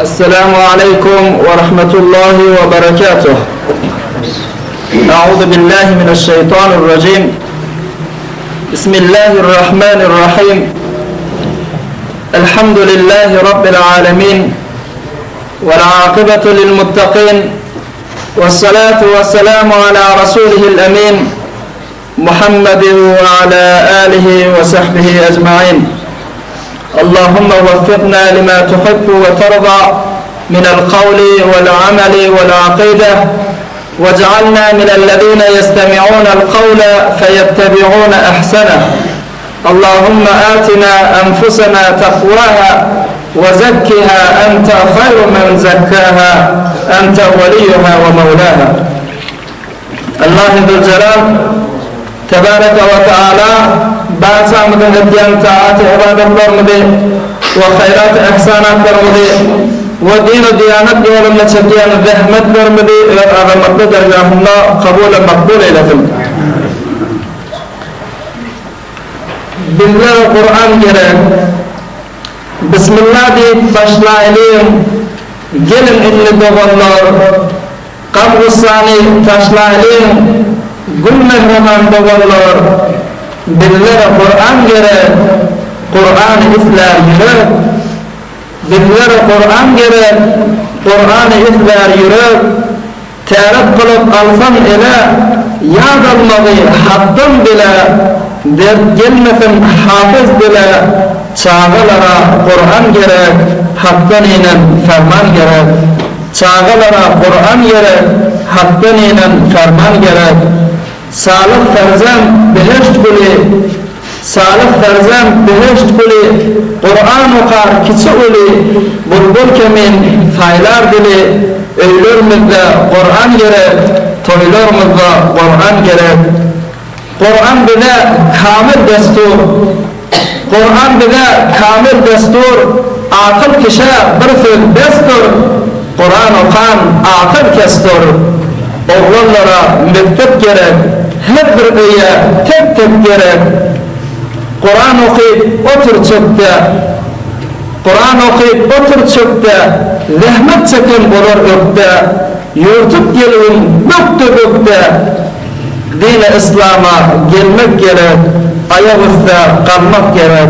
السلام عليكم ورحمة الله وبركاته أعوذ بالله من الشيطان الرجيم بسم الله الرحمن الرحيم الحمد لله رب العالمين والعاقبة للمتقين والصلاة والسلام على رسوله الأمين محمد وعلى آله وصحبه أجمعين اللهم وفقنا لما تحب وترضى من القول والعمل والعقيدة واجعلنا من الذين يستمعون القول فيتبعون أحسنه اللهم آتنا أنفسنا تقواها وزكها أنت خير من زكاها أنت وليها ومولاها Allahy Züljelal Tebareke we Teala barçamyzyň edýän taat-y-ybadatlarymyzy we haýrat-y-ihsanatlarymyzy we din-u-diýanet ýolunda çekýän zähmetlerimizi öz azamatly dergahynda kabul-u makbul eýlesin. Bizlere Kuran gerek. Bismillah diýip başlaýlyň. Geliň indi doganlar. Gam-gussany taşlaýlyň, gül mähriban doganlar, Bizlere Kuran gerek, Kurany islär ýürek. Bizlere Kuran gerek, Kurany islär ýürek. Täret kylyp alsaň ele, ýat almagy Hakdan dile, Dert gelmesin hafyz dile, çagalara Kuran gerek, Hakdan inen ferman gerek. Çagalara Kuran gerek, Hakdan inen ferman gerek. Salyh ferzent behişt güli, Salyh ferzent behişt güli, Kuran okar kiçi-uly, Bulbul kimin saýlar dili, Öýlerimizde Kuran gerek, Toýlarymyzda Kuran gerek. Kuran bize kamil destur, Kuran bize kamil destur, Akyl kişä bir söz besdir, Kuran okan akyl kesdir. Oglanlara mekdep gerek, Her bir öýe tek-tek gerek. Kuran okyp otur çökde, Kuran okyp otur çökde, Zähmet çeken bolar ökde, Ýurtup gelgin bökde-bökde. Dini yslama gelmek gerek, aýak üste galmak gerek.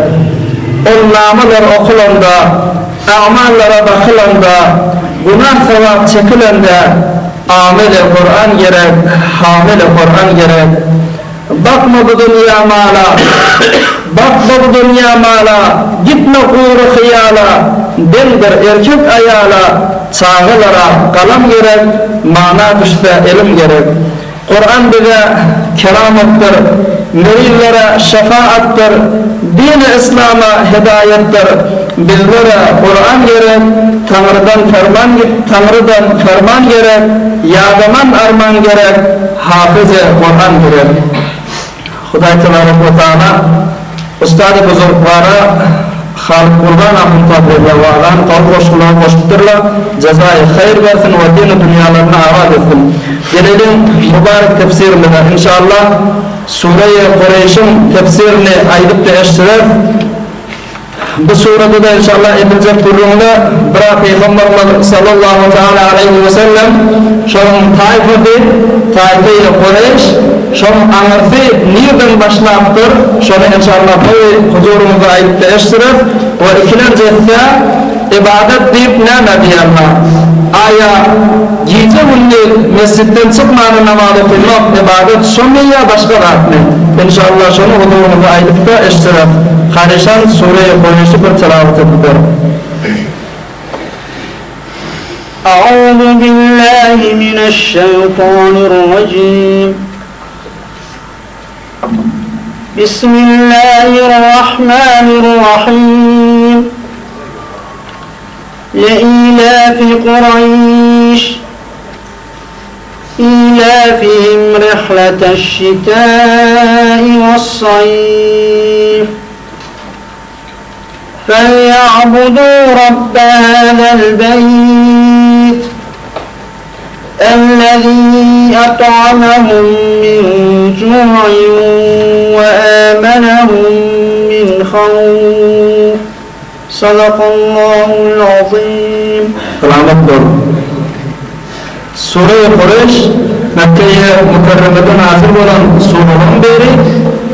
Ol namalar okulanda, agmallara bakylanda, günah-sogap çekilende ameli Kuran gerek, hamili Kuran gerek. Bakma bu dünýä mala, Bakma bu dünýä mala, gitme gury hyýala, Deňdir erkek aýala, çagalara galam gerek, Mana düşse elim gerek. Kuran bize keramatdyr, Mürinlere şefaatdyr, Dini yslama hidaýatdyr. Bizlere Kuran gerek, Taňrydan ferman Taňrydan ferman gerek, Ýadaman arman gerek, Hafyzy Kuran gerek. Hudaý tebarek we taala Ustady buzurgwara Halyk Gurban ahun radiyallahu anh gowy goşgulary goşupdyrlar. Jazaýy haýyr bersin we dini dünýalaryny abat etsin. Geleliň mubarek tefsirimize inşallah Sureýi Kureýşiň tefsirini aýdyp-da eşdireris. Bu surada-da inşallah ediljek gürrüňde bira Pygamberimiz sallallahu taala aleýhi we sellem şonuň taýfasy, taýfeýi Kureýş, şonuň aňyrsy nirden başlapdyr, şony inşallah gowy huzuryňyzda aýdyp-da eşdireris we ikilenji etse Ybadat diýip nämä diýerler? Aýa gije-gündiz mesjitden çykmany namaz okymak ybadat şomy ýa başga zatmy? Enşalla şony huzuryňyzda aýdypda eşitseler. Karyşan Sure-i Kureýşi bir tilawat edip ber. A'uzu billahi mineşşeýtanirrajim. Bismillahirrahmanirrahim. لإيلاف قريش إيلافهم رحلة الشتاء والصيف فليعبدوا رب هذا البيت الذي أطعمهم من جوع وآمنهم من خوف. Sadakallahul azim. Salamat bol. Sure-i Kureýş Mekge-i Mükerremede nazil bolan suralaryň biri,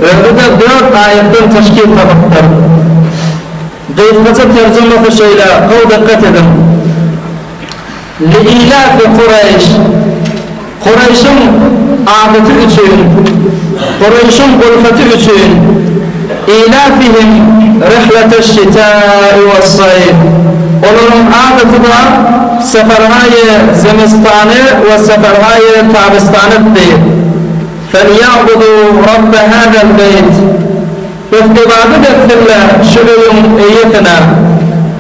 özi-de dört aýatdan teşkil tapypdyr. Gysgaça terjimasy şeýle, gowy dykgat ediň. Li-ilafi Kureýş, Kureýşiň adaty üçin, Kureýşiň ulfeti üçin, ilafihim rihleteş-şitai wes-saýf, olaryň adaty-da seferhaýy zemistany we seferhaýy tabystanydy. Felýa'budu Rabbe hazel beýt. Bes ybadat etsinler şu öýüň eýesine,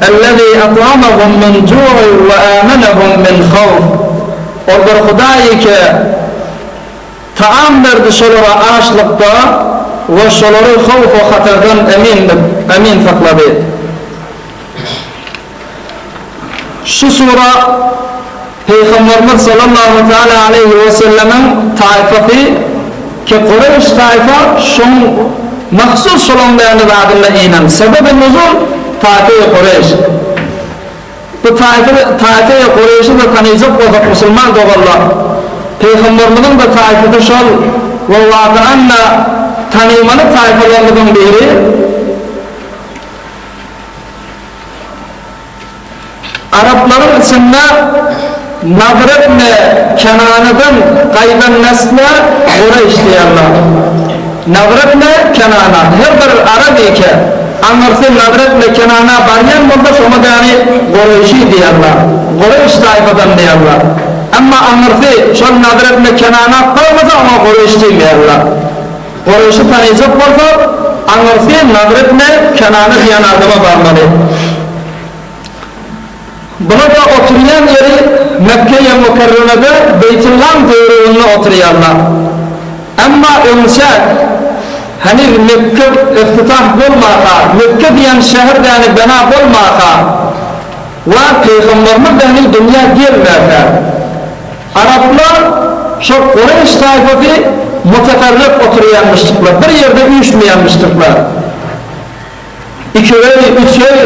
Ellezî at'amahum min ju'in we âmenehum min hawf. Ol bir Hudaý ki, taam berdi şolara açlykda we şolary howf-u hatardan emin emin saklady. Şu sura Pygamberimiz sallallahu teala aleýhi we sellemiň taýfasy ki Kureýş taýfa şoň mahsus şolaň däni zadynda inen. Sebebi nuzul taýfeýi Kureýş. Bu taýfa taýfeýi Kureýşi-de tanyjak bolsak musulman doganlar Pygamberimiziň-de taýfasy şol we wakaan-da tanymaly taýfalarymyzyň biri. Araplaryň içinde Nadr ibn Kenanadan gaýdan nesle Gureýş diýerler. Nadr ibn Kenana, her bir arap eke, aňyrsy Nadr ibn Kenana barýan bolsa şoňa däni Gureýşi diýerler. Gureýş taýfadan diýerler. Emma aňyrsy şol Nadr ibn Kenana barmasa oňa Gureýş diýmeýärler. Gureýşi tanyjak bolsa, aňyrsy Nadr ibn Kenana diýen adama barmaly. Bular-da oturýan ýeri Mekge-i Mükerremede Beýtullaň töwereginde oturýarlar. Emma öňçäk, heniz Mekge iftitah bolmaka, Mekge diýen şäher däni bina bolmaka we Pygamberimiz-de heniz dünýä gelmäkä, araplar şo Kureýş taýfasy muteferrik oturýanmyşdyklar, bir ýerde üýşmeýänmişdikler. Iki öý, üç öý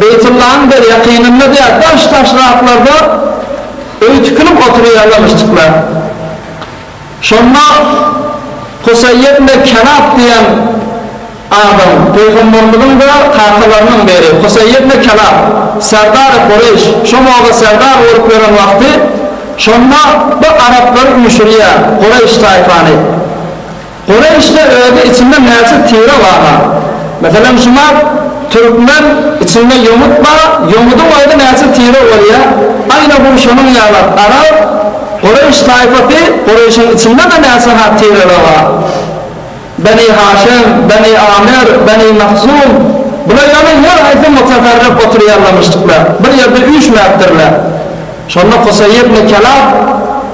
Beýtullahyň bir ýakynynda diýýär, daş-daşraklarda öý tikinip oturýarlarmyşdyklar. Şonda Husaý ibn Kelap diýen adam, pygamberimiziň-de kakalarynyň biri, Husaý ibn Kelap, serdary Kureýş, şo maga serdar bolup ýören wagty, şonda bu araplary üýşürýär, Kureýş taýpany. Kureýşde özi içinde näçe tire bar-a. Meselem şumat türkmen içinde ýomut bar, ýomudyň özi näçe tire bolýa, aýna bu şonuň ýalak arap, Kureýş taýpasy, Kureýşiň içinde-de näçe ha tireler bar. Beni Haşim, Beni Amir, Beni Mahzum, bular ýaly her haýsy mutafarryk oturýarlamyşdyklar, bir ýerde üýşmäpdirler. Şonda Kusaý ibn Kelab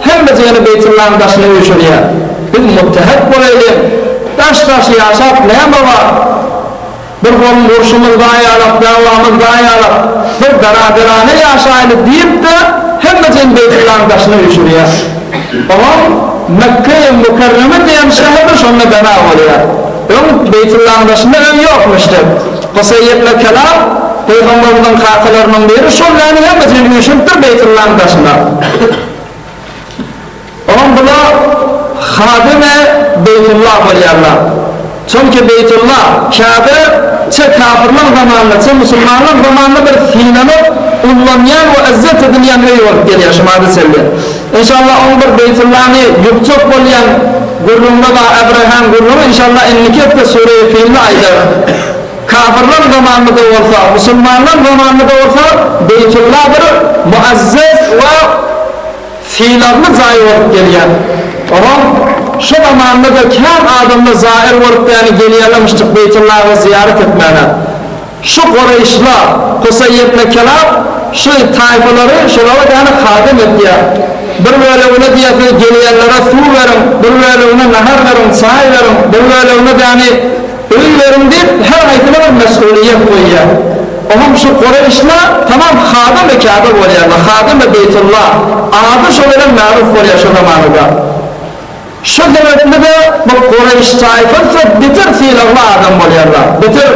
hemmejigini Beýtullaň daşyna üýşürýär. Biz muttehit bolaýlyň. Daş-daş ýaşap näme bar? Bir goňşumyz zaýalak, dawamyz zaýalak. Bir beraderane ýaşaýly diýip-de, hemmejigini Beýtullaň daşyna üýşürýär. Oňam Mekge-i Mükerreme diýen şäheri şonda bina bolýar. Öň Beýtullaň daşynda öý ýokmuşdy. Kusaý ibn Kelab Pygamberimiziň kakalarynyň biri şol ýany hemmesini üýşüripdir Beýtullaň daşyna. Oňam bular hadymy Beýtullah bolýarlar. Çünki Beýtullah, Käbe çe kafirler zamanynda, çe musulmanlar zamanynda bir sylanyp ullanýan we yzzet edilýän öý bolup gelýär şu mada çenli. Inşallah oň bir Beýtullany ýykjak bolýan gürrüňde bar Abraham gürrüňi inşallah indiki hepde Sure-i Filde aýdarys. Kafirler zamanynda-da bolsa, musulmanlar zamanynda-da bolsa Beýtulla bir muazzez we sylagly jaý bolup gelýär. Oňam şo zamanda-da kän adamlar zair bolup ýany gelýärlermişjik Beýtullaga zyýarat etmäne. Şu Kureýşler, Kusaý ibn Kelab şu taýpalary şolara ýany hadym etýär. Bir bölegine diýýär siz gelýänlere suw beriň, bir bölegine nahar beriň, çaý beriň, bir bölegine ýany Öý beriň diýip, her haýsyna bir mesguliýet goýýar. Oňam şu Kureýşler tamam hadymy Käbe bolýarlar, hadymy Beýtulla, ady şo bilen märuf bolýar şo zamanada. Şo sebäpli-de bu Kureýş taýpasy beter sylagly adam bolýarlar, beter.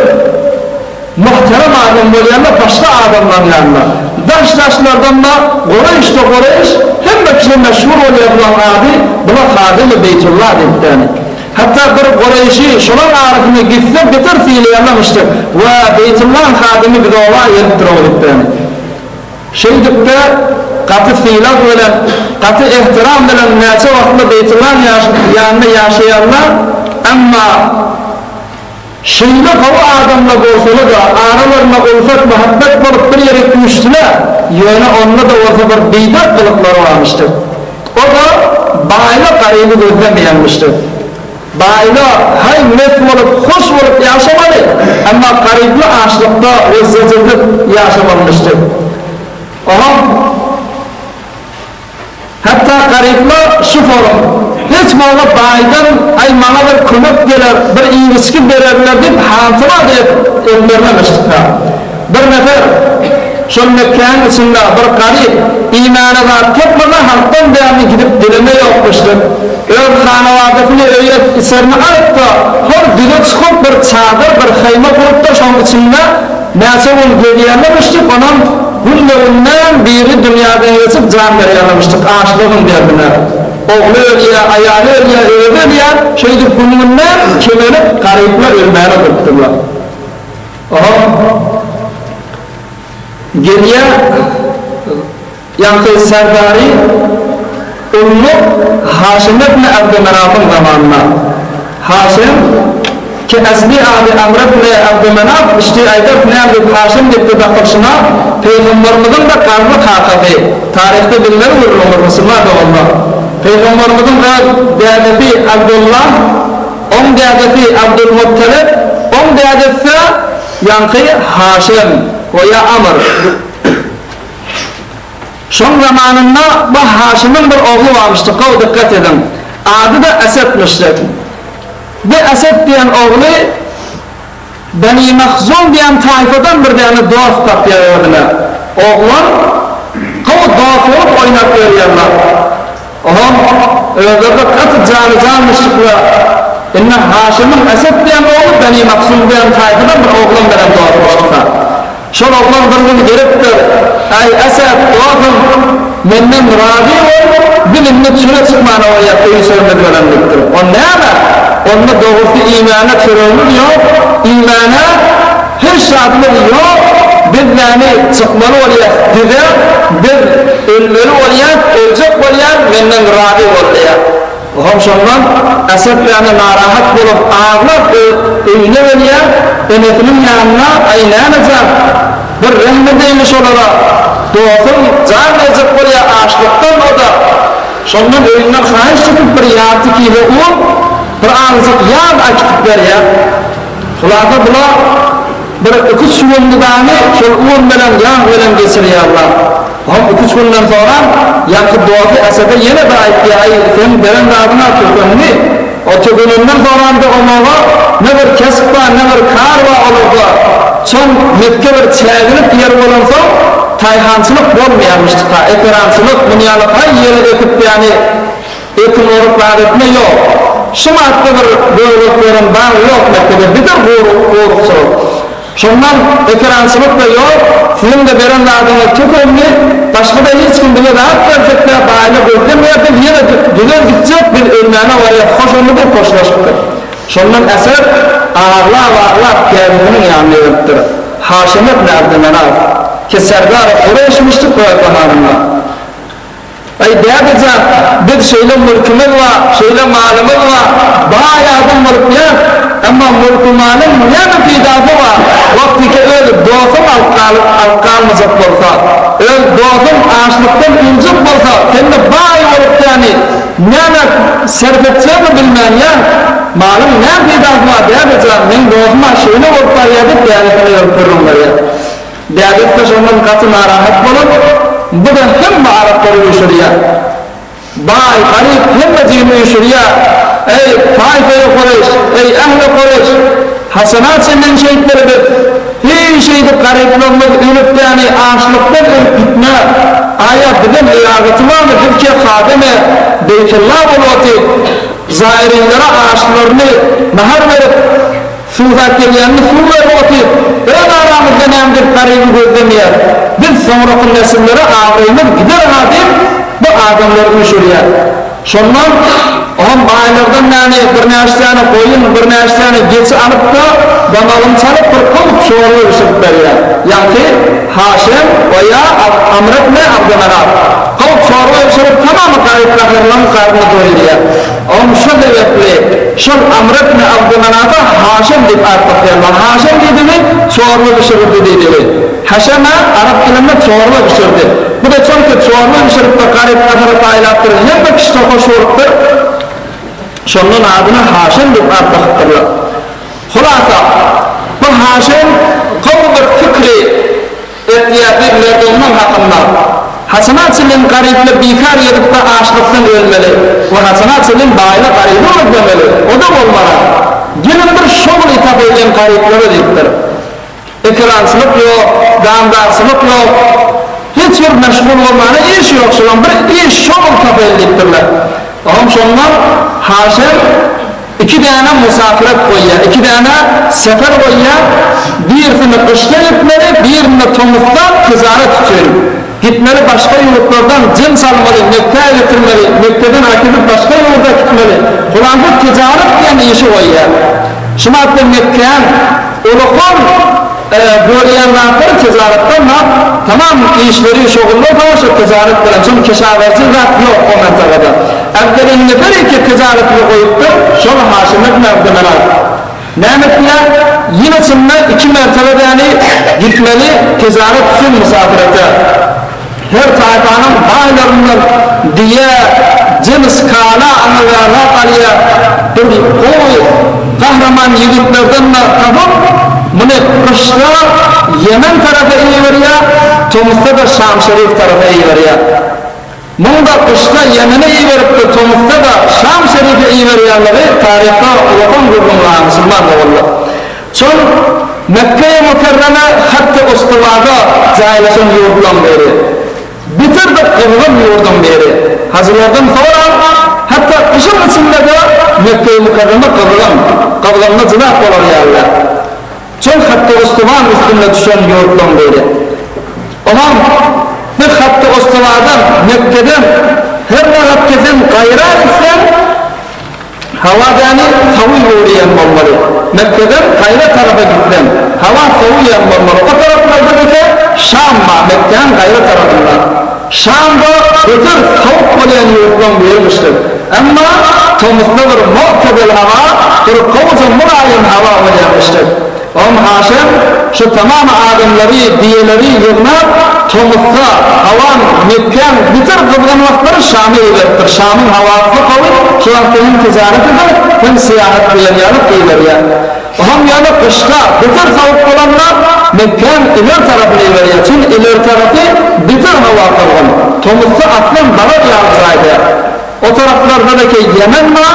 muhterem adam bolýarlar başga adamlaryň ýanynda. Daş-daşlardan-da Gureýşde Gureýş hemme kişä meşhur bolýar bulaň ady, bular Hadymy Beýtullah diýipdäni. Hatda bir Gureýşi şolaň arasyna gitse beter sylaýarlarmyşdyk we Beýtullaň hadymy biz oba gelipdir-ow diýipdäni. Şeýdip-de, gaty sylag bilen, gaty ehtiram bilen näçe wagtla Beýtullaň ýanynda ýaşaýarlar, emma şeýle gowy adamlar bolsalar-da, aralarynda ulfet-muhabbet bolup bir ýere üýşdüler, ýöne onda-da bolsa bir biderk gylyklary barmyşdyr. O-da baýla garyby gözlemeýänmişdir. Baýla haý mes bolup, hoş bolup ýaşamaly, emma garypla açlykda we zejirde ýaşamalymyşdyr. Oňa hatda garypla şu forum, Hiç bolsa baýdan aý maňa bir kömek geler, bir iýip-içgi bererler diýip hatyra-da etmezlermişdikler. Bir nefer şol Mekgäniň içinde bir garyp, iýmäne zat tapmasa halkdan bäri gidip dileme ýokmuşdyr. Öz hanawadasyny öýe içerini alypda, hol düze çykyp bir çadyr, bir haýma gurupda şoň içinde näçe gün gezýärlermişdik, onam günbe-günden biri dünýäden geçip jan berýärlermişdik açlygyň derdine. Ogly ölýär, aýaly ölýär, özi ölýär, şeýdip gün-günden kemelip garyplar ölmäne durupdyrlar. Oho. Gelýär ýaňky serdary Ulluk Haşym ibn Abdymenafyň zamanynda. Haşym, ki asly ady Amr ibn Abdymenaf, işdi aýdarys näme diýip Haşym diýipdi dakylyşyna, Pygamberimiziň-de garry kakasy, taryhda bilmeli gürrüňdir musulman doganlar. Pygamberimiziň öz dädesi Abdullah, Oň dädesi Abdulmuttalip, oň dädesi-de ýaňky Haşym we ýa Amr. Şoň zamanynda bu Haşymyň bir ogly barmyşdy, gowy dykgat ediň. Ady-da Esetmişdi. Bu Eset diýen ogly Beni Mahzum diýen taýfadan bir däne dost tapýar özüne. Oglan gowy dost bolup oýnap ýörýärler. Olam özleri-de gaty jany-janmyşdyklar. Indi Haşymyň Esed diýen ogly Beni Mahzum diýen taýfadan bir oglan bilen dostmuşdyka. Şol oglan bir gün gelipdir, Äý, Esed, dostum, menden razy bol, biz indi çöle çykmana bolýas öý-içerimiz bilen diýipdir. O näme? Onda dogrusy iýmäne çöregimiz ýok, iýmäne hiç zadymyz ýok, biz näme çykmaly bolýas düze, biz ölmeli bolýas, öljek bolýan, menden razy bol diýýär. Oňam şondan Esed ýany narahat bolup aglap öýüne gelýär, enesiniň ýanyna, Aý näme jan, bir rehm edeýli şolara, dosum jan berjek bolýar açlykdan o-da. Şondan öýünden haýyş çekip bir ýarty kile un, bir azajyk ýag äkitip berýär. Hulasa bular bir iki-üç gündüzany şol un bilen, ýag bilen geçirýärler. Oňam iki-üç günden soňra ýaňky dosty Esede ýene bir aýtýar, Aý, seň beren zadyň-a tökendi. O tökenenden soňram-da omaga ne bir kesp bar, ne bir kar bar olarda. Çon Mekge bir çägelik ýer bolansoň, taýhançylyk bolmaýarmyşdyka. Ekerançylyk, muny ýaly haý ýere ekip ýany Ekin orup zat etme ýok. Şu matda bir böwrek beren bag ýok Mekgede bir-de gurukçylyk. Şondan ekerançylyk-da ýok, siziň-de beren zadyňyz tükendi, başga-da hiç kim bize zat berjek-dä, baýlyk gözlemeýär, biz ýene düzer gitjek, biz ölmäne barýas, hoş onda diýip hoşlaşypdyr. Şondan Esed aglap-aglap dädesiniň ýanyna gelipdir. Haşym ibn Abdymenaf, ki serdary Kureýşmişdi öz zamanynda. Aý, däde jan, biz şeýle mülkümiz bar, şeýle malymyz bar, baý adam bolup ýat, emma mülki-malyň näme peýdasy bar, wagtyky öz dostuň alyp galyp, alyp galmajak bolsa, öz dostuň açlykdan öljek bolsa, sen-de baý bolup ýany näme sarp etjegiňi bilmän ýat, malyň näme peýdasy bar, däde jan, meň dostum-a şeýle bolup barýar diýip, dädesine gelip gürrüň berýär. Dädesi-de şondan gaty narahat bolup, bu-da hemme araplary üýşürýär. Baý, garyp hemmejigini üýşürýär. Eý, taýfaýy Kureýş, eý, ähli Kureýş! Haçana çenli şeýtmeli biz? Heý, şeýdip garyplygymyz ölüp ýany açlykdan ölüp gitme. Aýa, bizem irazaty barmy, biz ki hademe Beýtulla bolup otyr. Zaýyrinlere açlylaryny nahar berip. Suwsap gelýänini suw berip otyr. Öz aramyzda näme diýip garyby gözlemeýäs. Biz soňraky nesillere abraýymyz gider-ha diýip, bu adamlary üýşürýär. Şondan oňam baýlardan näme birnäçe sany goýun, birnäçe sany geçi alyp-da, damagyny çalyp bir gowy çorba bişirip berýär. Ýaňky Haşem we ýa Amr ibn Abdymenaf. Gowy çorba bişirip tamamy garyp-gasarlaryň garnyny doýurýar. Oňam şo sebäpli şol Amr ibn Abdymenafa Haşem diýip at dakýarlar. Haşem diýdigi çorba bişirdi diýdigi. Haşema arap dilinde çorba bişirdi. Bu-da çünki çorba bişiripdir, garyp-gasara paýlapdyr, hemme kişide hoş bolupdyr. Şondan adyna Haşem diýip at dakypdyrlar. Hulasa, bu Haşem gowy bir pikri etýär diýip merdumyň hakynda. Haçana çenli garyplar bikar gezip-de açlykdan ölmeli we haçana çenli baýlar garyby gözlemeli, o-da bolmana. Geliň bir şoguly tapaýlyň garyplara diýipdir. Ekerançylyk ýok, damdarçylyk ýok, hiç bir meşgul bolmana iş ýok, şolaň bir iş şogul tapaýly diýipdirler. Oňam şondan Haşem iki däne musafiret goýýar, iki däne sefer goýýar, birisini gyşda gitmeli, birini tomusda tijaret üçin gitmeli, başga ýurtlardan jyns almaly, Mekgä getirmeli, Mekgeden äkidip başga ýurda äkitmeli, hulasy tijaret diýen işi goýýar. Şu madda Mekgäň ulakan görýän zatlary tijaratdan da tamam işleri şogullar da şu tijarat bilen şol keşawerçi zat ýok o mantagada. Äwwelin nefer iki tijaratly goýupdyr şol Haşym ibn Abdymenaf. Näme etýär? Ýyl içinde iki mertebe däni gitmeli tijarat üçin musafirete. Her taýpanyň baýlaryndan düýe, jyns, kala, aňa-zat alýar. Bir gowy gahryman ýigitlerden-de tapyp, muny gyşda Ýemen tarapa iberýär, tomusda-da Şam-Şerif tarapa iberýär. Muň-da gyşda Ýemene iberipdir, tomusda-da Şam-Şerife iberýänligi taryhda ulakan gürrüň bar, musulman doganlar. Şol Mekge-i Mükerreme hat-da Ustuwada jaýlaşan ýurtlaň biri. Bitirdik gyzgyn ýurduň biri. Hajylardan soraň, hatda gyşyň içinde-de Mekge-i Mükerreme gyzgyn, gyzgynda jydap bolar ýalylar. Şol hat-da Ustuwan üstünde düşen ýurtlaň biri. Oňam bir hat-da Ustuwadan, Mekgeden her wagt kesen gaýra gitseň, Hawa däni sowy urýan bolmaly. Mekgeden gaýra tarapa gitseň, hawa sowuýan bolmaly. O taraplarda diýse, Şam bar, Mekgäň gaýra tarapynda. Şamda beter sowuk bolýan ýurtlaň birimişdir. Emma tomusda bir mu'tedil hawa, bir gowuja mylaýym hawa bolýarmyşdyr. Oňa Haşem şu tamam adamlary, diýeleri ýygnap, tomusda hawaň, Mekgäň beter gyzgyn wagtlary Şama iberipdir. Şamyň hawasy gowy, şu wagtda hem tijaret eder, hem syýahat diýen ýaly iberýär. Oňam ýöne gyşda beter sowuk bolanda Mekgäň ileri tarapyna iberýär. Çünki ileri tarapy beter howa gyzgyn. Tomusda aslan barar ýaly jaý däl. O taraplarda-da ki Ýemen bar.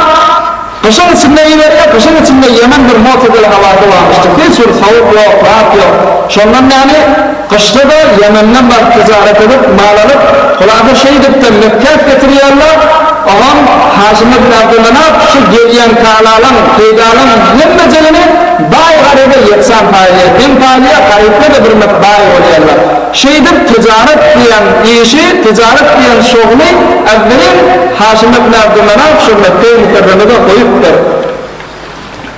Gyşyň içinde iberýär, gyşyň içinde Ýemen bir motodel hawasy barmyşdyr. Hiç bir sowuk ýok, zat ýok. Şondan bäri gyşda-da Ýemenden baryp tijaret edip, mal alyp, hulasa şeýdip-de Mekgä getirýärler. Oňam Haşym ibn Abdymenaf şu gelýän kalalaň, peýdalaň hemmejigini baý-garyba ýeksan paýlaýar. Deň paýlaýar, garyplar-da birmek baý bolýarlar. Şeýdip tijaret diýen işi, tijaret diýen şogly äwwelin Haşym ibn Abdymenaf şu Mekge-i Mükerremede goýupdyr.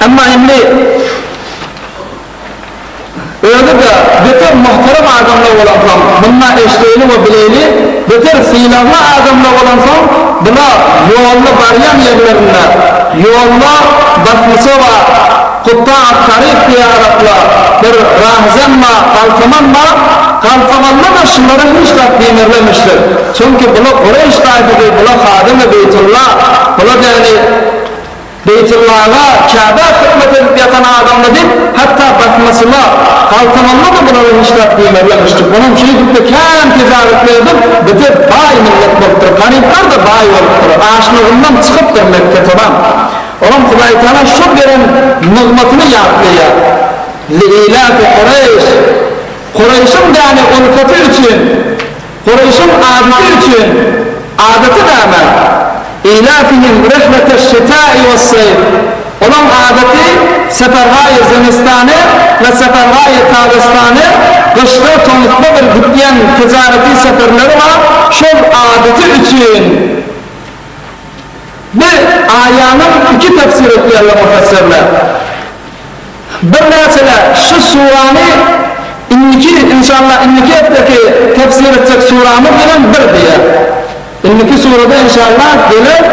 Emma indi özi-de beter muhterem adamlar bolansoň, munda eşdeýli we bileýli, beter sylagly adamlar bolansoň, bular ýolda barýan ýerlerinde, ýolda basmaça bar, Kutta at-taryk diýýär araplar, bir rahzen bar, galtaman bar, galtamanlar-da şulara hiç zat diýmezlermişdir. Çünki bular Kureýş taýpasy, bular hadymy Beýtulla, bular ýagny Beýtullaga, Käbä hyzmat edip ýatan adamlar diýip, hatda basmaçylar, galtamanlar-da bulara hiç zat diýmezlermişdir. Onuň şeýdip-de kän tijaretler edip, beter baý millet bolupdyr, garyplar-da baý bolupdyr, açlygyndan çykypdyr Mekge tamam. Olam Hudaýtagala şu beren nygmatyny ýatlaýar, Li-ilafi Kureýş, Kureýşiň däni ulfaty üçin, Kureýşiň adaty üçin, adaty näme? Ilafihim rihleteş-şitai was-seýf. Olaň adaty seferhaýy zimistany we seferhaýy tabystany, gyşda, tomusda bir gitýän tijareti seferleri bar, şol adaty üçin bi aýanyň iki tefsir etýärler müfessirler. Birnäçeler şu surany indiki, inşallah indiki hepdeki tefsir etjek suramyz bilen bir diýýär. Indiki surada inşallah geler,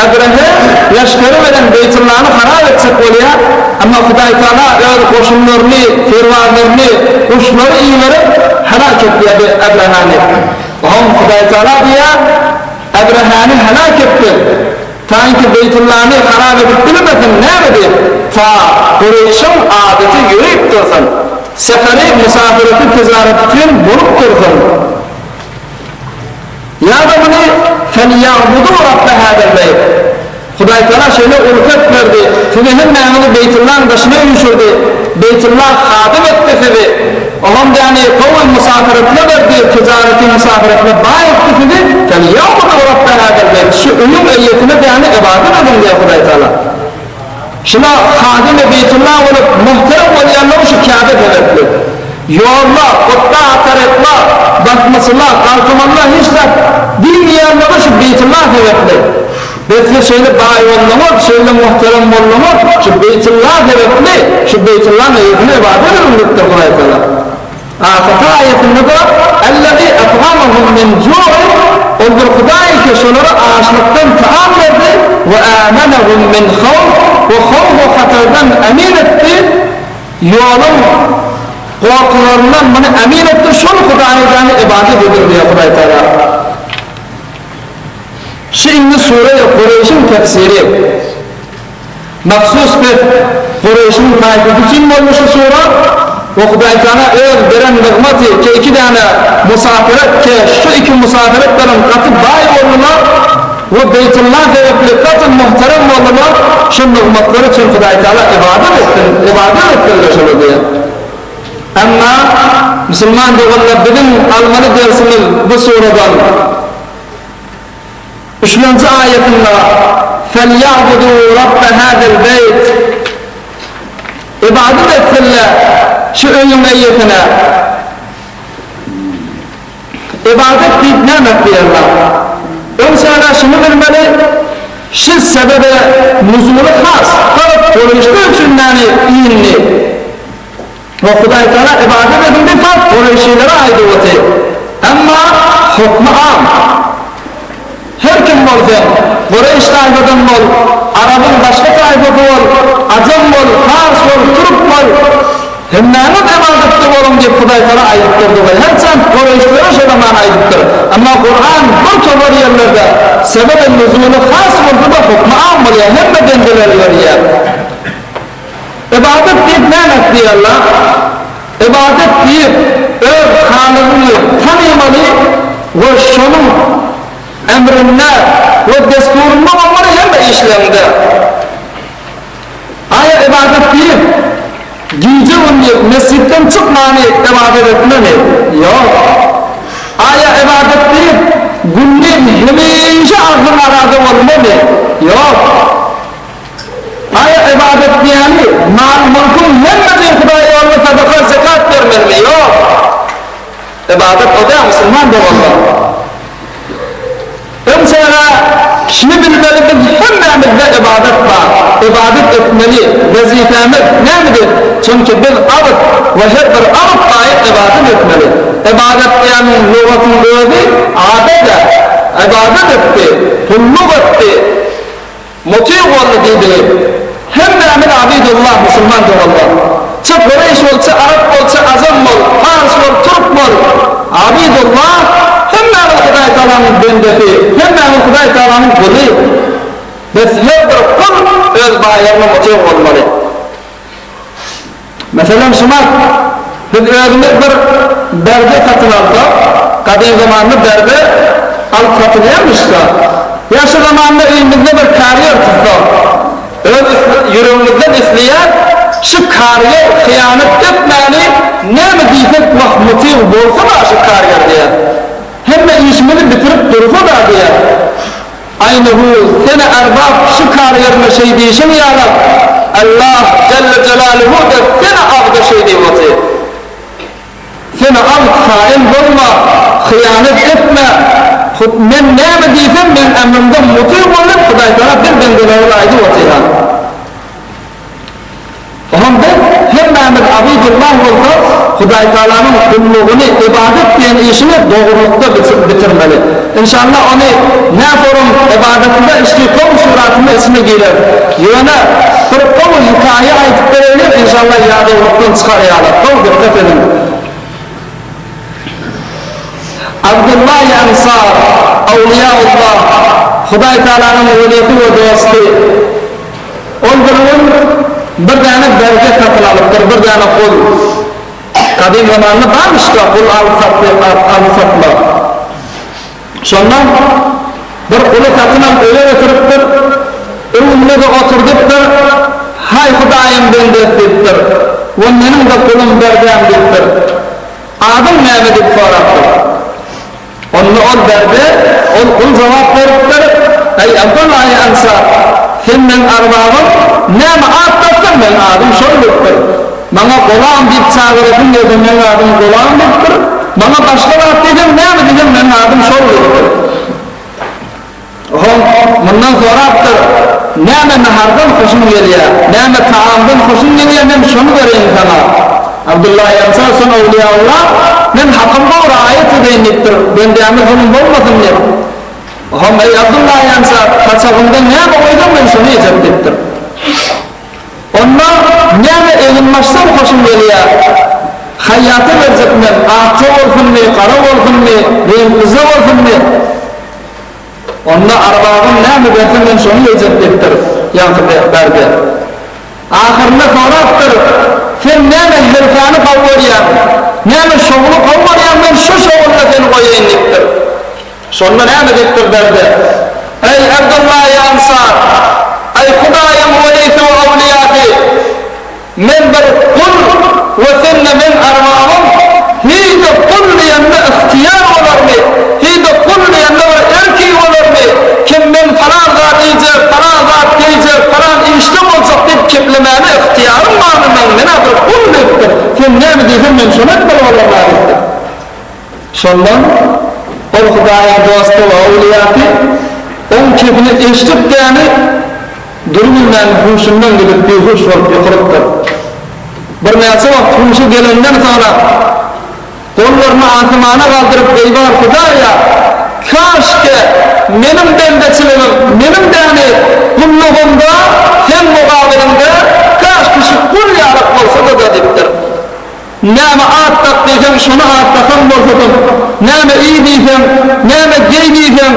Ebrehe leşgeri bilen Beýtullany harap etjek bolýar, emma Hudaý Taala öz goşunlaryny, serbazlaryny, guşlary iberip helak etýär bu Ebrehäni. Oňa Hudaý Taala diýýär, Ebrehäni helak etdik, taýynki Beýtullany harap edip bilmesin, näme diýip, ta Kureýşiň adaty ýöreýip dursun, seferi, musafireti, tijareti üçin bolup dursun. Ýa-da muny Felýa'budû Rabbe hâzel beýt. Hudaýtagala şeýle rugsat berdi, sizi hemmäňizi Beýtullaň daşyna üýşürdi, Beýtulla hadym etdi sizi, oňam ýany gowy musafyretine berdi, tijareti musafyretine baý etdi sizi, Felýa'budû Rabbe hâzel beýt, şu öýüň eýesine ýany ybadat ediň diýýär Hudaýtagala. Şuna hadymy Beýtulla bolup muhterem bolýanlygy şu Käbe sebäpli. Ýolda, gutda, tarypla, basmaçyla, galtamanla hiç zat diýmeýänligi şu Beýtulla sebäpli. Biz siz şeýle baý bolduňyz, şeýle muhterem bolduňyz, şu Beýtulla sebäpli, şu Beýtullaň eýesine ybadat ediň diýipdir Hudaýtagala. Ahyrky aýatynda-da, Ellezî et'amahum min ju'in, Ol bir Hudaý ki, şolara açlykdan taam berdi, we âmenehum min hawf, we howf-u hatardan emin etdi, ýoluň gorkularyndan muny emin etdi, şol Hudaýa jany ybadat ediň diýýär Hudaý Tagala. Şu indi sure-i Kureýşiň tefsiri. Mahsus bir Kureýşiň taýpasy üçin boldy şu sura we Hudaýtagala öz beren nygmaty ke iki däne musafyret ke şu iki musafyret bilen gaty baý boldular we Beýtulla sebäpli gaty muhterem boldular şu nygmatlary üçin Hudaýtagala ybadat etsin ybadat etsinler şolar diýen. Emma musulman doganlar biziň almaly dersimiz bu suradan. Üçlenji aýatynda, Felýa'budû Rabbe hâzel beýt, Ybadat etsinler şu öýüň eýesine. Ybadat diýip näme diýerler? Öň sära şuny bilmeli, şu sebebe nuzuly has, fakat Kureýşler üçin näme indi? We Hudaýtagala ybadat ediň diýip fakat Kureýşilere aýdyp otyr. Emma hukmy am. Her kim bol sen, Kureýş taýfadan bol, arabyň başga taýfasy bol, ajam bol, pars bol, türk bol, hemmäňiz ybadatda boluň diýip Hudaýtagala aýdyp durdy we herçent Kureýşlere şo zaman aýdypdyr. Emma Kuran bir topar ýerlerde sebebe nuzuly has bolsa-da hukmy am bolýar, hemme bendeleri görýär. Ybadat diýip näme diýerler? Ybadat diýip öz Halygyňy tanymaly we şonuň emrinde we desturynda bolmaly hemme işleriňde. Aýa ybadat diýip gije-gündiz mesjitden çykmany ybadat etmemi? Ýok. Aýa ybadat diýip gündiz hemişe agzyň arada bolmamy? Ýok. Aýa ybadat diýýäni mal-mülküň hemmesini Hudaý ýoluna sadaka, zekat bermelimi? Ýok. Ybadat o däl musulman doganlar. Öň çaga şuny bilmeli biz hemmämizde ybadat bar. Ybadat etmeli wezipemiz nämedir? Çünki biz abyt we her bir abyt baýat ybadat etmeli. Ybadat diýýäniň lugatyň özi abada, ybadat etdi, gulluk etdi. Mutyg boldy diýdigi. Hemmämiz abidullah musulman doganlar. Çy kureýş bol, çy arap bol, çy ajam bol, pars bol, türk bol, abidullah, hemmämiz Hudaý Tagalanyň bendesi, hemmämiz Hudaý Tagalanyň guly. Bes her bir gul öz baýaryna mutyg bolmaly. Meselem, şumat, biz özümiz bir berde satyn alsak, gadym zamanda berde alyp satylýarmyş-da, ýa şu zamanda öýümizde bir karýer tutsak, öz ýüregimizden isleýäs, şu karýer hyýanat etmäni näme diýsek, wah, mutyg bolsa-da şu karýer diýýäs. Hemme işimizi bitirip dursa-da diýýäs. Aýnahu, seni erbap şu kar ýerine şeý diýşiň ýalak, Allah jelle jelaluhu-da seni abda şeý diýip otyr. Sen abd haýyn bolma, hyýanat etme, hut men näme diýsem meň emrimde mutyg bol diýip Hudaýtagala bir bendelere aýdyp otyr-a. Oňam biz hemmämiz abidullah bolsak, Hudaýtagalanyň gullugyny, ybadat diýen işini dogrulykda bitirmeli. Inşallah ony näsorum ybadatyda içdi gowy suratynda içine girer. Ýöne bir gowy hekaýa aýdyp bereýin inşallah ýadawlykdan çykar ýaly. Gowy dykgat ediň. Abdullahi Ansar, Awliýaullah, Hudaýtagalanyň welisi we dosty. Ol bir gün bir däne berde satyn alypdyr, bir däne gul. Gadym zamanda barmyş-da gul alyp-satmak. Şonda bir guly satyn alyp öýe getiripdir, öňünde-de oturdypdyr, Haý, Hudaýyň bendesi diýipdir, we meniň-de gulum berdäm diýipdir. Adyň näme diýip sorapdyr. Onda ol berde, ol gul jogap beripdir, Eý, Abdullahy Ansar, sen meň arbabym, näme at daksaň, meň adym şol diýipdir. Maňa Golam diýip çagyrasyň gelse, meň adym Golam diýipdir. Maňa başga zat diýseň, näme diýseň, meň adym şol diýipdir. Oňa mundan sorapdyr, Näme nahardan hoşuň gelýär, näme tagamdan hoşuň gelýär, men şony bereýin saňa. Abdylla Ýansar soň Öwliýaulla, Men hakymga raýat edeýin diýipdir, bendäme zulum bolmasyn diýip. Oňa, Eý, Abdylla Ýansar, saçagyňda näme goýsaň, men şony iýjek diýipdir. Onda näme eginbaşdan hoşuň gelýär? Haýýata berjek men, akja bolsunmy, gara bolsunmy, reňklije bolsunmy? Onda arbabym näme berse men şony iýjek diýipdir ýaňky berde. Ahyrynda sorapdyr, Sen näme hersäni gowy görýäň? Näme şoguly gowy görýäň men şu şogulda seni goýaýyn diýipdir. Şonda näme diýipdir berde? Eý Abdullahi Ansar! Eý Hudaýyň welisi we awliýasy! Men bir gul we sen-de meň arbabym, heý-de gul diýende ygtyýar bolarmy, heý-de gul diýende bir erki bolarmy, kim men palan zat iýjek, palan zat geýjek, palan işde boljak diýip keplemäne ygtyýarym barmy meň, men-ä bir gul diýipdir, sen näme diýseň men şony etmeli bolaryn-a diýipdir. Şondan ol Hudaýyň dosty we öwlüýasy oň kepini eşidip däni durubilmän huşundan gidip bihuş bolup ýykylypdyr. Birnäçe wagt huşy gelenden soňra gollaryny asmana galdyryp Eýbar Hudaýa kaşke meniň bendeçiligim meniň däni gullugymda seň mugabylyňda kaşki şu gul ýalak bolsada-da diýipdir. Näme at dak diýseň, şony at dakan bolsadym. Näme iý diýseň, näme geý diýseň,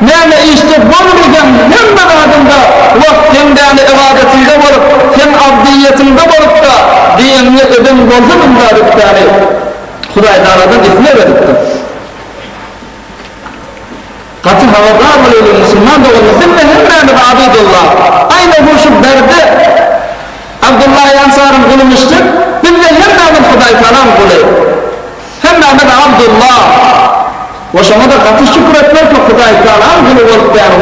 näme işde bol diýseň, hemme zadyňda wah seň däli ybadatyňda bolup, seň abdyýetiňde bolup-da diýeniňi eden bolsadym-da diýip däli Hudaýtagaladan isleg edipdir. Gaty habardar bolaýlyň musulman doganlar bizde hemmämiz Abidullah aýna huşy berde Abdullah Ýansaryň guly müşrik bizde hemmämiz Hudaýtagalaň guly hemmämiz Abdullah we şoňada gaty şükür etmeli ki Hudaýtagalaň guly bolup däl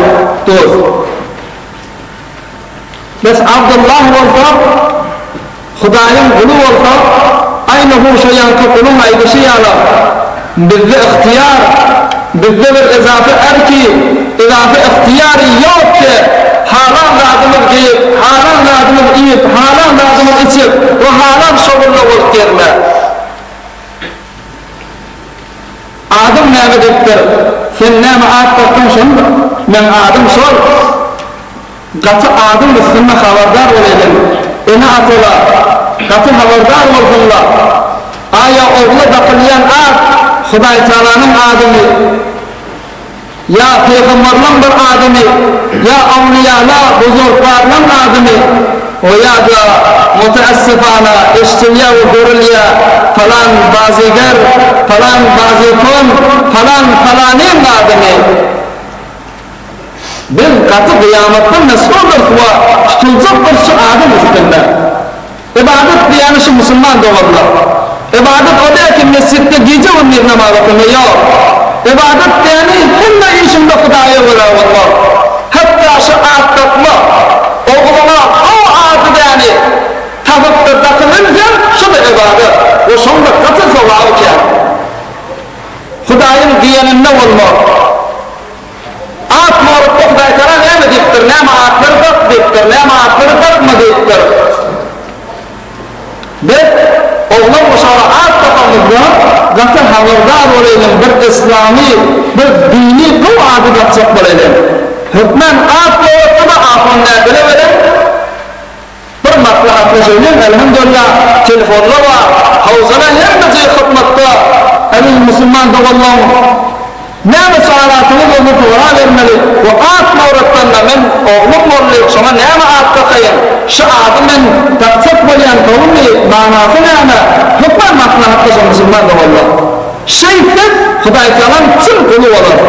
dost. Bes Abdullah bolsa, Hudaýyň guly bolsa, aýny hu şo ýaňky guluň aýdyşy ýala, bizde ygtyýar, bizde bir ezafy erki, ezafy ygtyýary ýok ki, halan zadymyz geýip, halan zadymyz iýip, halan zadymyz içip we halan şogulla bolup gezme. Adyň näme diýipdir. Sen näme at dakdyň şony meň adym şol. Gaty adyň üstünde habardar bolaýlyň. Ene-atalar, gaty habardar bolsunlar. Aýa ogla dakylýan at Hudaýtagalanyň adymy? Ýa pygamberleň bir adymy? Ýa awliýala, buzurglarlaň adymy? O ýa-da mutaessifana eşdilýä we görülýä palan bazyger, palan bazykon, palan palanyň adymy? Biz gaty gyýamatda mesuldyrys we tutuljakdyrys şu adyň üstünde. Ybadat diýýäni şu musulman doganlar. Ybadat o däl ki mesjitde gije gündiz namaz okama ýok. Ybadat diýýäni hemme işiňde Hudaýa görä bolmak. şu at dakmak, ogluňa gowy ady däni tapyp-da dakybilseň, şu-da ybadat we şoň-da gaty sogaby kän. Hudaýyň diýeninde bolmak. At morukda Hudaýtagala näme diýipdir, näme atlary dak diýipdir, näme atlary dakma diýipdir. Biz oglan uşaga at dakamyzda gaty habardar bolaýlyň, bir yslamy, bir dini gowy ady dakjak bolaýlyň. Hökmän at dogratda-da ahun näbile bilen Bir maslahatlaşaýlyň Elhamdulillah telefonlar bar howsala hemmesi hyzmatda eziz musulman doganlaň näme sowalatyňyz bolsa sorabermeli we at nowratdanda men oglum boldy şoňa näme at dakaýyn şu ady men dakjak bolýan gowumy manasy näme hökman maslahatlaşyň musulman doganlar şeýtsek Hudaýtagalaň çyn guly bolar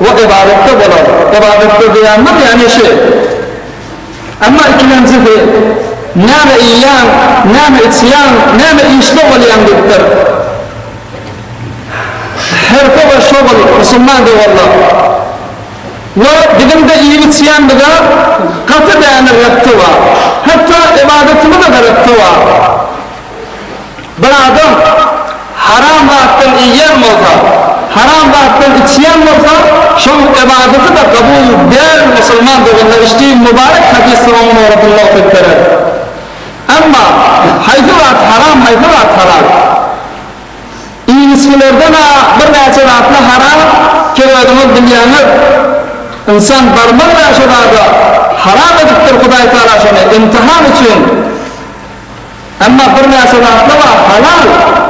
we ybadatda bolar ybadatda diýenimiz ýagny şu. Emma ikilenjisi, Näme iýýäň, näme içýäň, näme işde bolýaň diýipdir. Herfe we şogul, musulman doganlar. We biziň-de iýip-içýänimize gaty däne repti bar. Hatda ybadatymyza-da repti bar. Bir adam haram zatdan iýýän bolsa, haram zatdan içýän bolsa, şoň ybadaty-da kabul däl musulman doganlar içdi mübarek hadysda oň noratynda okyp berer. Emma haýsy zat haram haýsy zat halal? Iýip-içgilerden-ä birnäçe zatlar haram, ki özüňiz bilýäňiz. Ynsan barmaz-a şo zada, haram edipdir Hudaý Tagala şony imtihan üçin. Emma birnäçe zatlar bar halal,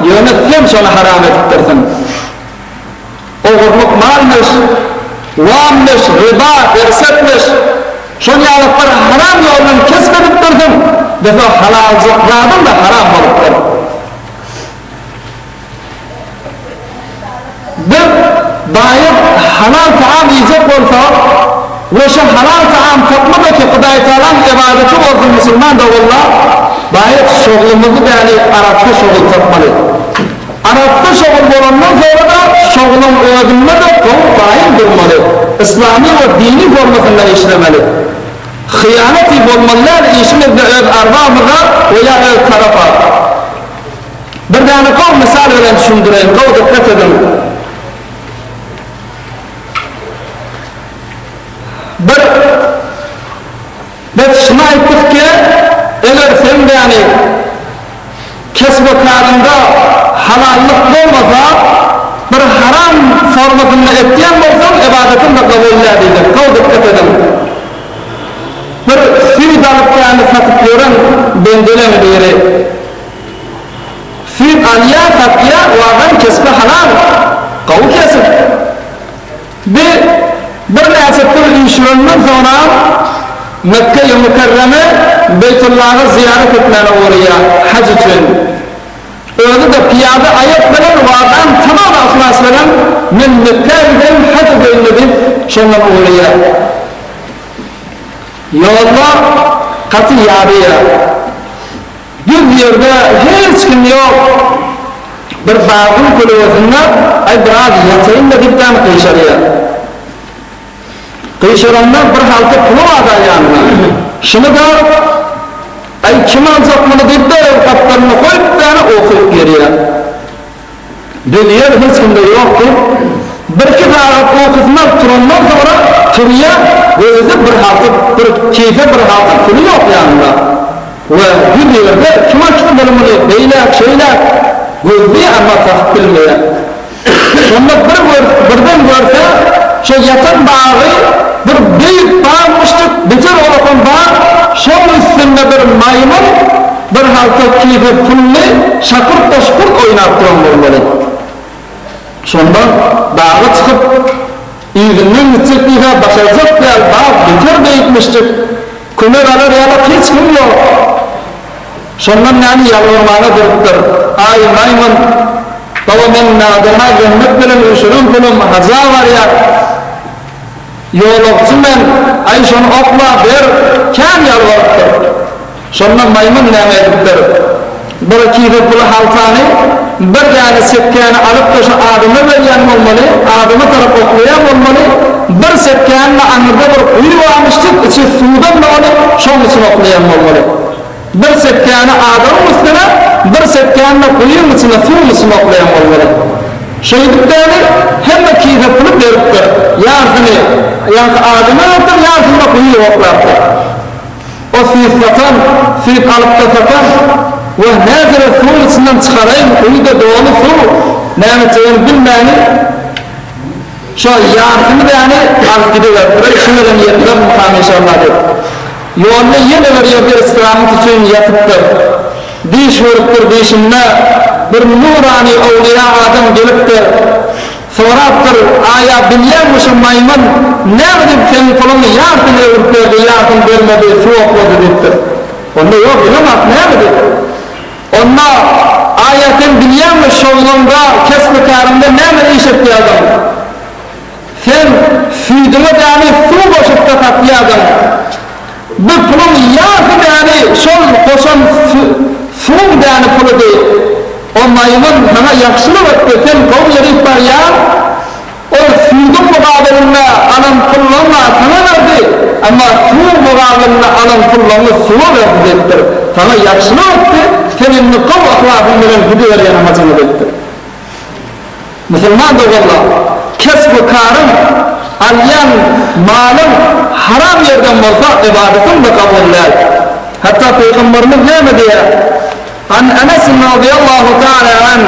ýöne sen şony haram edipdirsiň. Ogurlyk malmyş, wammyş, riba, bersetmiş. Şol ýaly bir haram ýoldan kesp edipdirsiň, dese halaljyk zadyň-da haram bolupdyr. Biz baýyp halal taam iýjek bolsak we şo halal taam tapmadaki Hudaýtagalaň ybadaty bolsun musulman doganlar baýyp şoglumyzy däli arassa şogul tapmaly. Arassa şogul bolandan soňra-da şoguluň özünde-de gowy gaýym durmaly. Yslamy we dini formasynda işlemeli. Hyýanaty bolmaly däl işimizde öz arbamyza we ýa öz tarapa. Bir däne gowy mysal bilen düşündireýin, gowy dykgat ediň. Bir Biz şuny aýtdyk ki, eger sen däni kesbi-karyňda halallyk bolmasa, bir haram formasynda etýän bolsaň, ybadatyň-da kabul däl diýdik. Gowy dykgat ediň. Bir süýt alyp däni satyp ýören bendeleň biri. Süýt alýa, satýa, o adam kesbi halal, gowy kesip. Bi birnäçe pul üýşürenden soňra Mekge-i Mükerreme Beýtullaha zyýarat etmäne ugraýa, haj üçin. Özi-de pyýada aýak bilen o adam tamam yhlas bilen men Mekgä gideýin, haj edeýin-le diýip şondan ugraýa. Ýolda gaty ýadaýar. Düz ýerde hiç kim ýok. Bir bagyň kölegesinde aý biraz ýataýyn-da diýip dämi gyşarýar. Gyşaranda bir halta puly bar-da ýanynda. Şuny-da aý kim aljak muny diýip derrew gapdalyna goýup däni okyp gelýär. Düz ýer hiç kimde ýok diýip, birki sagat ukusyny alyp turandan soňra turýar, gözüsi bir halta bir kise bir halta puly ýok ýanynda. We düz ýerde kim açdy muny muny beýläk şeýläk gözleýär emma tapyp bilmeýär. Şonda bir gör birden görse şo ýatan bagy bir beýik bagmyşdyk beter olakan bag şoň üstünde bir maýmyn bir halta kise pully şakurt-da-şukurt oýnap duran bolmaly. Şonda daga çykyp yzyndan gitjek diýse başarjak däl bag beter beýikmişdik. Kömek alar ýalak hiç kim ýok. Şondan näme ýalbarmana durupdyr. Aý, maýmyn, baba men nadana zähmet bilen üýşüren pulum haja barýar. Ýolagçy men, aý şony okla, ber, kän ýalbarypdyr. Şonda maýmyn näme edipdir? Bir kise puly haltany, bir däne sekgäni alyp-da şu adama berýän bolmaly, adama tarap oklaýan bolmaly, bir. sepgänini aňyrda bir guýy barmyşdyk, içi suwdan doly, şoň içine oklaýan bolmaly. Bir sepgäni adamyň üstüne, bir sepgäni-de guýyň içine, suwuň içine oklaýan bolmaly. Şeýdip däli, hemme kise puly beripdir. Ýarsyny ýaňky adama beripdir, ýarsyny-da guýa oklapdyr. O süýt satan, süýt alyp-da satan, Wah, näzire suwuň içinden çykaraýyn, guýy-da doly suw, näme etjegini bilmäni, şo ýarsyny däni alyp gidiberipdir, Şu bilen ýetmezmikam inşallah diýip. Ýolda ýene bir ýerde istirahat üçin ýatypdyr. Düýş görüpdir, düýşünde bir nurany öwlüýä adam gelipdir. Sorapdyr, Aýa bilýäňmi şu maýmyn näme diýip seň puluňy ýarsyny öwrüp berdi, ýarsyny bermedi, suw oklady diýipdir. Onda ýok bilemok näme diýip. Onda Aýa sen bilýäňmi şowluňda, kesbi-käriňde näme iş etýärdiň? Sen süýdüňe däli suw goşup-da satýardyň. Bu puluň ýarysy däli şol goşan suwuň däli puludy. O maýmyn saňa ýagşylyk etdi, sen gowy ýörüp barýaň. Ol süýdüň mugabylynda alan pullaryňy saňa berdi, emma suwuň mugabylynda alan pullaryňy suwa berdi diýipdir. Saňa ýagşylyk etdi, sen indi gowy yhlasyň bilen gidiberýäň hajyňa diýipdir. Musulman doganlar, kesbi-karyň, alýan malyň haram ýerden bolsa, ybadatyň-da kabul däl. Hatda Pygamberimiz näme diýýär? An Enes razyýallahu ta'ala anh,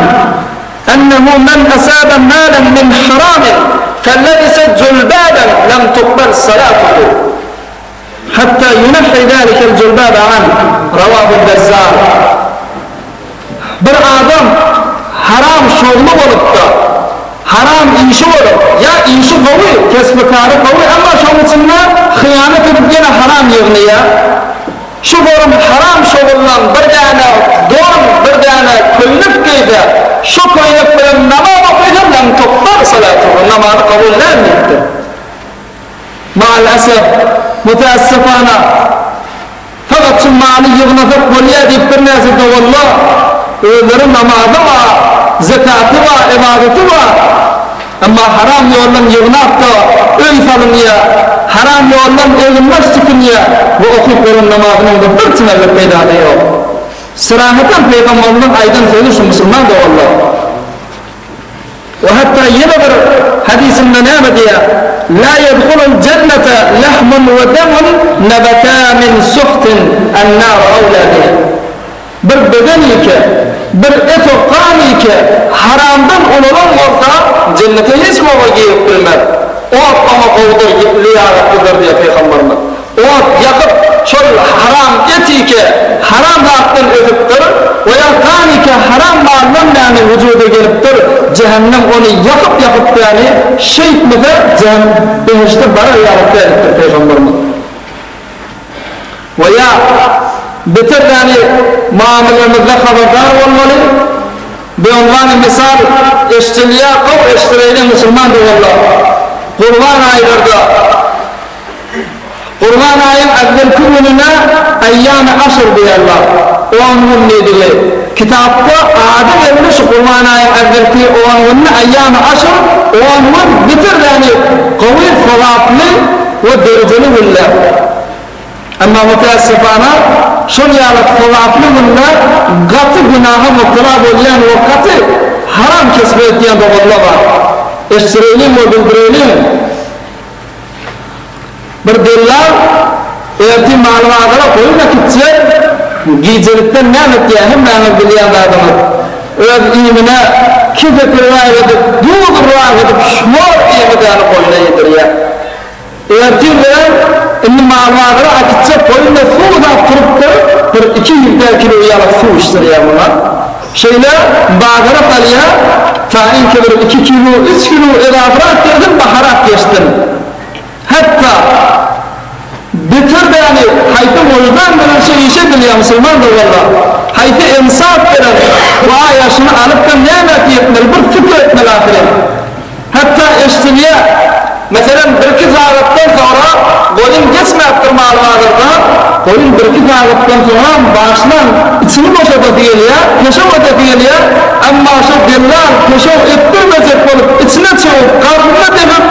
ennehu men asabe malen min haramin, felebise julbaben lem tukbel salatuhu. Hatta ýunahhi zalikel julbaba anh, Rawahul Bezzar. Bir adam haram şogly bolupda, haram işi bolup, ýa işi gowy, kesbi-kary gowy, emma şoň içinde hyýanat edip ýene haram ýygnaýar. Şu gorum haram şoguldan bir däne don, bir däne köýnek geýse, şo köýnek bilen namaz okysa, lem tukbal salatuhu, namazy kabul däl diýipdir. Maal esef, müteessifana, fakat şu maly ýygnasak bolýar diýip birnäçe doganlar özleri namazy bar, zekaty bar, ybadaty bar, emma haram ýoldan ýygnap-da öý salynýar, haram ýoldan eginbaş tikinýär we okyp beren namazynyň-da bir tümerlik peýdasy ýok. Syrahatan Pygamberimiziň aýdan sözi şu musulman doganlar. We hatda ýene bir hadysynda näme diýýär? La ýedhulul jennete lahmun we demun nebeta min suhtin en-naru awla bih. Bir beden ike, bir et we gan ike haramdan ulalan bolsa, jennete hiç wagt girip bilmez. Ot oňa gowudyr, lyýakatlydyr diýýär Pygamberimiz. Ot ýakyp, şol haram et ike haram zatdan ösüpdir, we ýa gan ike haram maldan ýagny wujuda gelipdir, jähennem ony ýakyp-ýakyp ýagny şeýtmese jähen behişde barar ýaly dälipdir Pygamberimiz. We ýa beter ýagny muamylamyzda habardar bolmaly, Beunwany mysal eşdilýär gowy eşdireýliň musulman doganlar, gurban aýlarda, Gurban aýyň äwwelki gününe Eýýamy aşr diýerler, on gün diýdigi. Kitapda ady belli şu Gurban aýyň äwwelki on gününe Eýýamy aşr, on gün bitir ýagny gowy, sogaply we derejeli günler. Emma mütäessifana şol ýaly sogaply günde gaty günaha mübtela bolýan we gaty haram kesbi etýän doganlar bar. Eşdireýliň we bildireýliň. Bir dellal ertir maly bazara goýun äkitjek, gijelikden näme etýär, hemmäňiz bilýän zadyňyz. Öz iýmine keseki-rak edip, duzrak edip, şor iými däni goýna iýdirýär. Ertir bilen indi maly bazara äkitjek goýun-da suwsap turupdyr, bir 200 kilo ýaly suw içdirýär muňa. Şeýle bazara salýar, taýynky bir iki kilo, üç kilo edabyrak gelsin, baharak geçsin. Hatda, beter däli, haýsy wyždan bilen şu iş edilýär, musulman doganlar? Haýsy ynsap bilen bu aýaşyny alyp-da nämä etmeli, bir pikir etmeli ahyryn. Hatda eşdilýär. Meselem, birki sagatdan soňra goýun geçmäpdir mal bazarda, goýun birki sagatdan soňam başlan içini boşadasy gelýär, peşew edesi gelýär, emma şo dellal peşew etdirmejek bolup içine çöwüp, garnyna depip,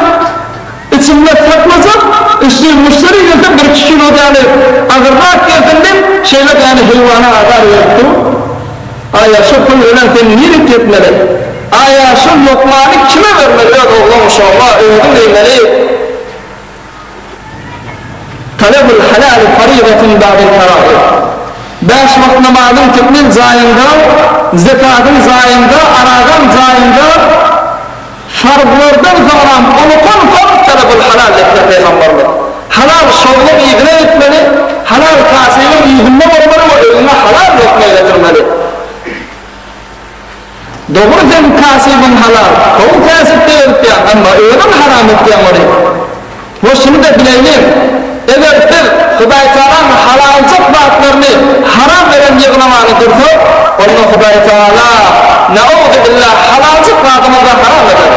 içinde sak. heýwana azar berip dur. Aýa şo pul bilen sen nirek ýetmeli? Aýa şo lokmany kime bermeli öz ogluň şoňa özüň iýmeli. Talabul halali faridatun ba'del faraid. Bäş wagt namazyň tekmil jaýynda, zekadyň jaýynda, arazaň jaýynda farzlardan soňram unutan farz talabul halal diýipdir Pygamberimiz. Halal şowluň yzyna gitmeli, halal kasybyň yzynda bolmaly we öňüňe halal lokma getirmeli. Dogry seň kasybyň halal, gowy käsipde ýörütýäň, emma özüň haram etýäň ony. We şuny-da bileýliň, eger biz Hudaýtagalaň halaljyk zatlaryny haram beren ýygnamany dursak, onda Hudaýtagala, nauzubilla, halaljyk zadymyzy-da haram eder.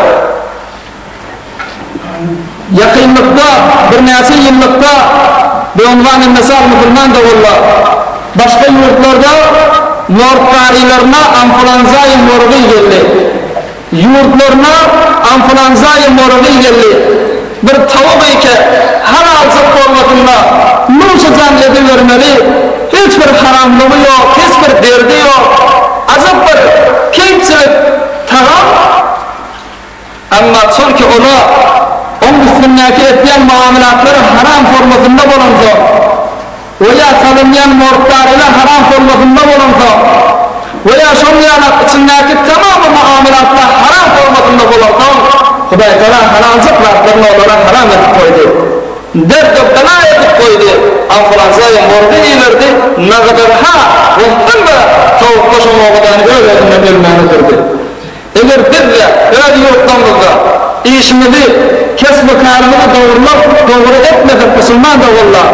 Ýakynlykda, birnäçe ýyllykda Beunwany mysal musulman doganlar, başga ýurtlarda morgdarylaryna anflanzaýy morgy geldi. Ýurtlaryna anflanzaýy morgy geldi. Bir towuk eke halaljyk formasynda nuşy-jan edibermeli, hiç bir haramlygy ýok, hiç bir derdi ýok, ajap bir keýpçilik tagam. Emma çünki ola oň üstündäki etýän muamelatlary haram formasynda bolansoň we ýa salynýan morgdarylar haram formasynda bolansoň we ýa şoň ýalak içindäki tamamy muamelatlar haram formasynda bolansoň Hudaýtagala halaljyk zatlaryny olara haram edip goýdy. Derd-u bela edip goýdy. Anflanzaýa morgy iberdi, nagydyrha we hemme towuklar şoň owadany öz-özünden ölmäne durdy. Eger biz-de öz ýurtlarymyzda işimizi, kesbi-kärimizi dogrulap, dogry etmesek musulman doganlar,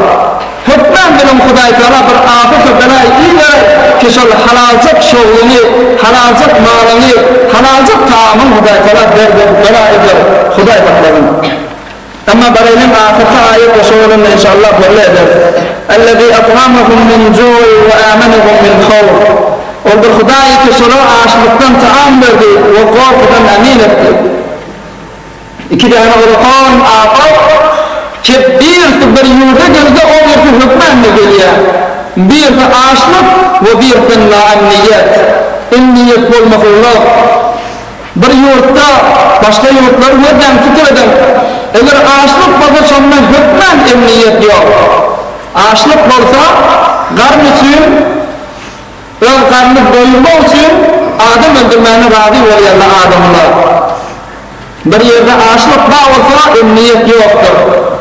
hökmän biziň Hudaýtagala bir apet-u bela iberer ki şol halaljyk şowluňy, halaljyk malyňy, halaljyk tagamyňy Hudaýtagala derd-u bela eder, Hudaý saklasyn. Emma baraýlyň ahyrky aýat we şo bolanda inşallah belli ederis. Ellezî at'amahum min ju'in we âmenehum min hawf. Oldur Hudaý ki şolara açlykdan taam berdi we gorkudan emin etdi. Iki däne ulakan apat ki birisi bir ýurda gelse o birisi hökmände gelýär. Birisi açlyk we birisi naemniýet. Emniýet bolmasyzlyk. Bir ýurtda başga ýurtlary gözläň pikir ediň. Eger açlyk bolsa şonda hökmän emniýet ýok. Açlyk bolsa garyn üçin öz garnyny doýurmak üçin adam öldürmäne razy bolýarlar adamlar. Bir ýerde açlyk bar bolsa emniýet ýokdur.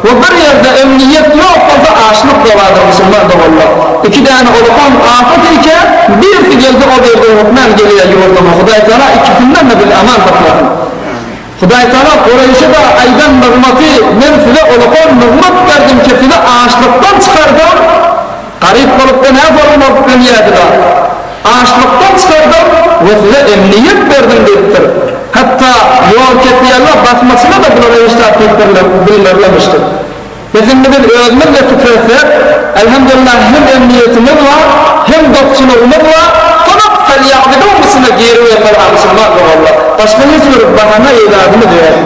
We bir ýerde emniýet ýok bolsa açlyk da bardyr musulman doganlar. Iki däne ulukan afat eke birisi gelse o birde hökmän gelýär ýurduma Hudaý Taala ikisinden-de bizi aman saklasyn. Hudaý Taala Kureýşe-de aýdan nygmaty men size ulukan nygmat berdim ki sizi açlykdan çykardym Garyp bolupda nä forma bolup ölýädiler. Açlykdan çykardym we size emniýet berdim diýipdir. Hatda ýol kesýänler basmaçylar-da bulara hiç zat diýip bilmezlermişdir. Biz indi biz özümiz-de pikir etsek, Elhamdülillah hem emniýetimiz bar, hem dokçulygymyz bar, soňam felýa'buduň içine giribermeli musulman doganlar. Başga hiç bir bahana ezadymyz ýok.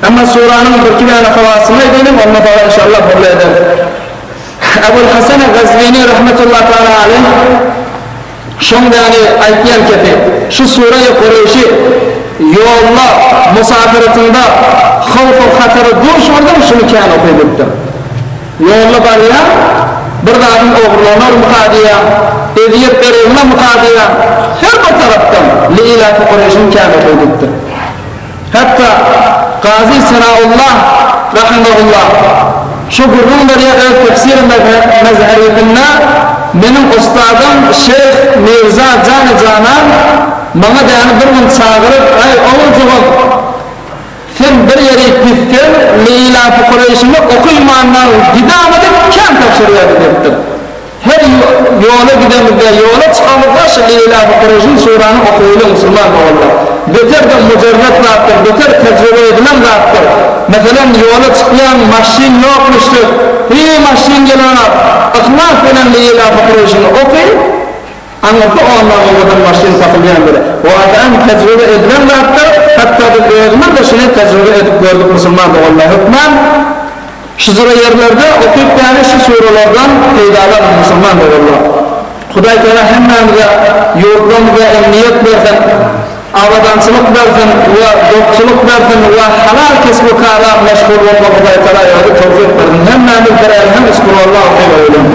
Emma suranyň birki däne hawasyny aýdaýlyň, ondan soňra inşallah gürrüň ederis. Ebul Hasan Gazwini rahmetullah taala aleýh şoň däni aýtýan kesi, şu suraýy Kureýşi ýolda, musafiratynda howf-u hatara duş bolsaň şuny kän oky diýipdir. Ýolda barýaň, bir zadyň ogurlanarmyka diýýäň, ezýet berilmemika diýýäň, her bir tarapdan Li-ilafi Kureýşiň kän oky diýipdir. Hatda Gazy Senaullah rahimehullah şu gürrüň berýär öz Tefsir Mezherisinde, Meniň ustadym Şeýh Mirza Jany Janan maňa däni bir gün çagyryp, Aý, oguljygym, sen bir ýerik gitseň, Li-ilafi Kureýşiňi okymandan gidäme diýip kän tabşyrýardy diýipdir. Her ýola gidemizde, ýola çykamyzda şu Leýla-i Kureýşiň surany okaýlyň musulman doganlar. Beter-de mujerret zatdyr, beter tejribe edilen zatdyr. Meselem, ýola çykýaň, maşyn ýokmuşdyr, hiý maşyn gelenok, yhlas bilen Leýla-i Kureýşiňi oky, aňyrsy ondan owadan maşyn tapylýandyr. Wakaýam tejribe edilen zatdyr, hatda biz özümiz-de şuny tejribe edip gördük musulman doganlar. Hökman. Şujra ýerlerde okyp ýaly şu suralardan peýdalanyň musulman doganlar. Hudaý Tagala hemmämize ýurtlarymyza emniýet bersin, abadançylyk bersin we dokçulyk bersin we halal kesbi kara meşgul bolmak Hudaý Tagala özi towfyk bersin. Hemmämiz bir elham üç kulwallah okyp goýalyň.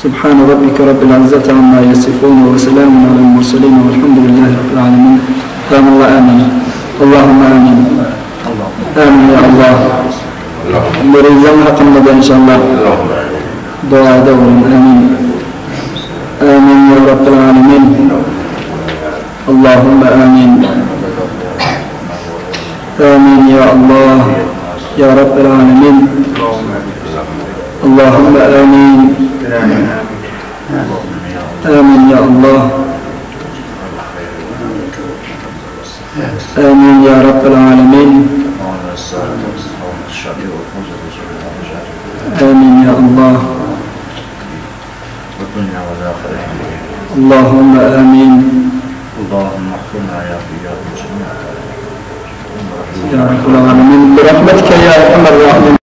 Subhane rabbike rabbil izzati amma yasifun we selamun alel murselin velhamdülillahi rabbil alemin. Amin ve amin. Allahumma amin. Amin ya Allah. Murizan hakynda da inşallah duada bolun. Amin. Amin ya rabbil alemin. Allahumma amin. Amin ya Allah. Ya rabbil alemin. Allahumma amin. Amin ya Allah. Amin ya rabbil alemin. Amin ya Allah. Allahumma amin. Ya rabbil alemin. Bi rahmetike ya erhamer rahimin.